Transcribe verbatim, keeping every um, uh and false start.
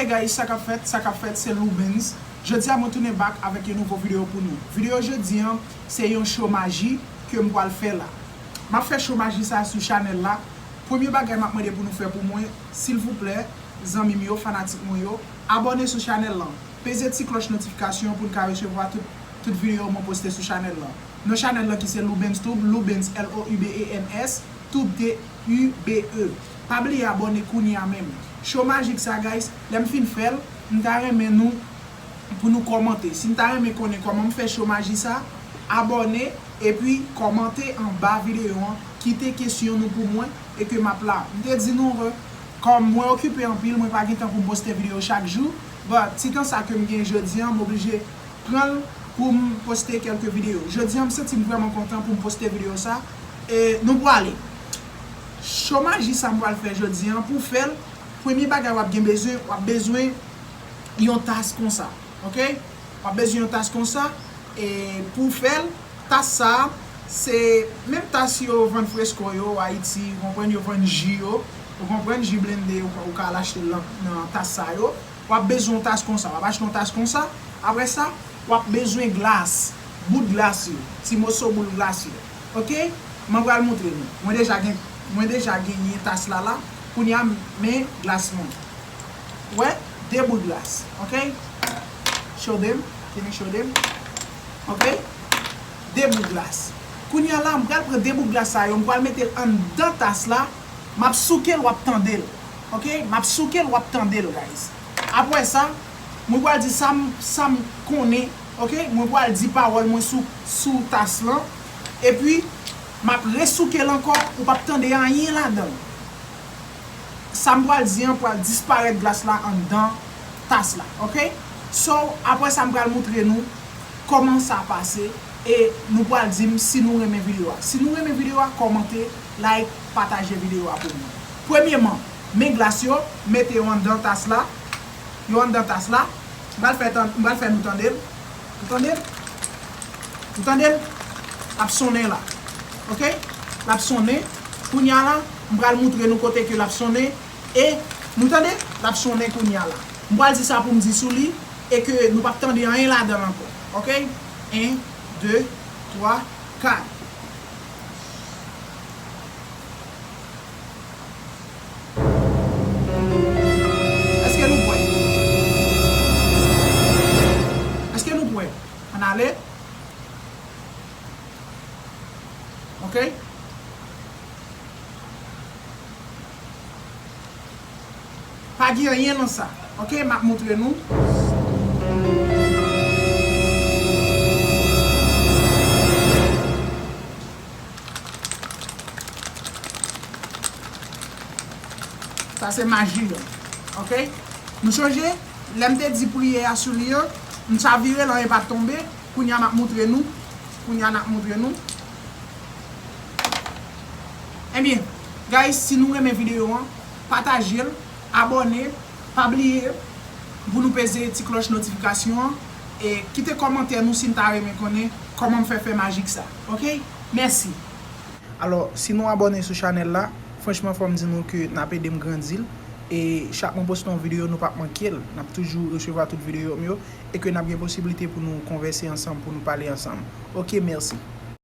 Hey guys, sa k ap fèt? Sa k ap fèt, se Loubens. Jodi a mwen tounen back avèk yon nouvo videyo pou nou. Videyo jodi an, se yon cho maji ke m pral fè la. M ap fè cho maji sa sou chanèl la. Premye bagay m ap mande pou nou fè pou mwen, silvouplè, zanmi m yo, fanatik mwen yo, abòne sou chanèl lan. Peze ti klòch notifikasyon pou n ka resevwa tout, tout videyo mwen poste sou chanèl lan. Non chanèl lan ki se Loubens Tube, Loubens, L O U B E N S, Tube, T U B E. Pa bliye abòne kounye a menm. Cho majik sa, guys, lè m fin fè l, m ta renmen nou, pou nou kòmante. Si n ta renmen konnen kòman m fè cho maji sa, abòne, epi kòmante anba videyo an, kite kesyon nou pou mwen, e ke m ap la. M te di nou, kòm mwen okipe anpil, mwen pa gen tan pou m poste videyo chak jou, but ti tan sa ke m gen jodi an, m oblije pran l pou m poste kèlke videyo. Jodi an, m santi m vrèman kontan pou m poste videyo sa. E nou prale. Cho maji sa m pral fè jodi an, pou fè l, premye bagay w ap gen bezwen, w ap bezwen yon tas konsa, oke? W ap bezwen yon tas konsa, e pou w fè l, tas sa a, se menm tas yo vann fresko yo Ayiti, ou konprann, yo vann ji yo, ou konprann, ji blende, ou, ou ka al achte l nan, nan tas sa yo. W ap bezwen yon tas konsa, w ap achte yon tas konsa. Apre sa, w ap bezwen glas, bout glas yo, ti moso boul glas yo. Oke? Mwen pral montre nou. Mwen deja gen, mwen deja genyen tas la la. Kounye a, men glas mwen. Wè, de bout glas. Oke? Show them. Can you show them? Oke? De bout glas. Kounye a la, m pral pran de bout glas sa yo, m pral mete l anndan tas la. M ap souke l, w ap tande l. Oke? M ap souke l, w ap tande l, guys. Apre sa, mwen pral di sa m, sa m konnen, oke? Mwen pral di pawòl mwen sou, sou tas lan. Epi, m ap resouke l ankò, ou p ap tande anyen ladan l. Sa m pral di an pral disparèt glas la anndan tas la, oke? So, apre sa, m pral montre nou kòman sa pase e nou pral di m si nou renmen videyo a. Si nou renmen videyo a, kòmante, like, pataje videyo a pou mwen. Premyeman, men glas yo, mete yo anndan tas la. Yo anndan tas la. M pral fè tan-, m pral fè nou tande l. Ou tande l? Ou tande l? L ap sonnen la. Oke? L ap sonnen. Kounye a la, m pral montre nou kote ke l ap sonnen. E, nou tande? L ap sonnen kounye a la. M pral di sa pou m di sou li. E ke nou p ap tande anyen ladan l ankò. Oke? En, de, twa, kat. Èske nou prè? Èske nou prè? Ann ale. Oke? Pa gen anyen nan sa. Oke, m ap montre nou. Sa se maji an. Oke? Nou sonje, lè m te di priyè a sou li an, m chavire l, anyen pa t tonbe. Kounye a, m ap montre nou. Kounye a, n ap montre nou. Ebyen, guys, si nou renmen videyo an, pataje l, abòne, pa bliye pou nou peze ti klòch notifikasyon an, e kite kòmantè nou si n ta renmen konnen kòman m fè fè majik sa. Oke? Mèsi. Alò, si nou abòne sou chanèl la, franchman, fò m di nou ke n ap ede m grandi l. E chak mwen poste yon videyo, nou p ap manke l. N ap toujou resevwa tout videyo m yo e ke n ap gen posiblite pou nou konvèse ansanm, pou nou pale ansanm. Oke, mèsi.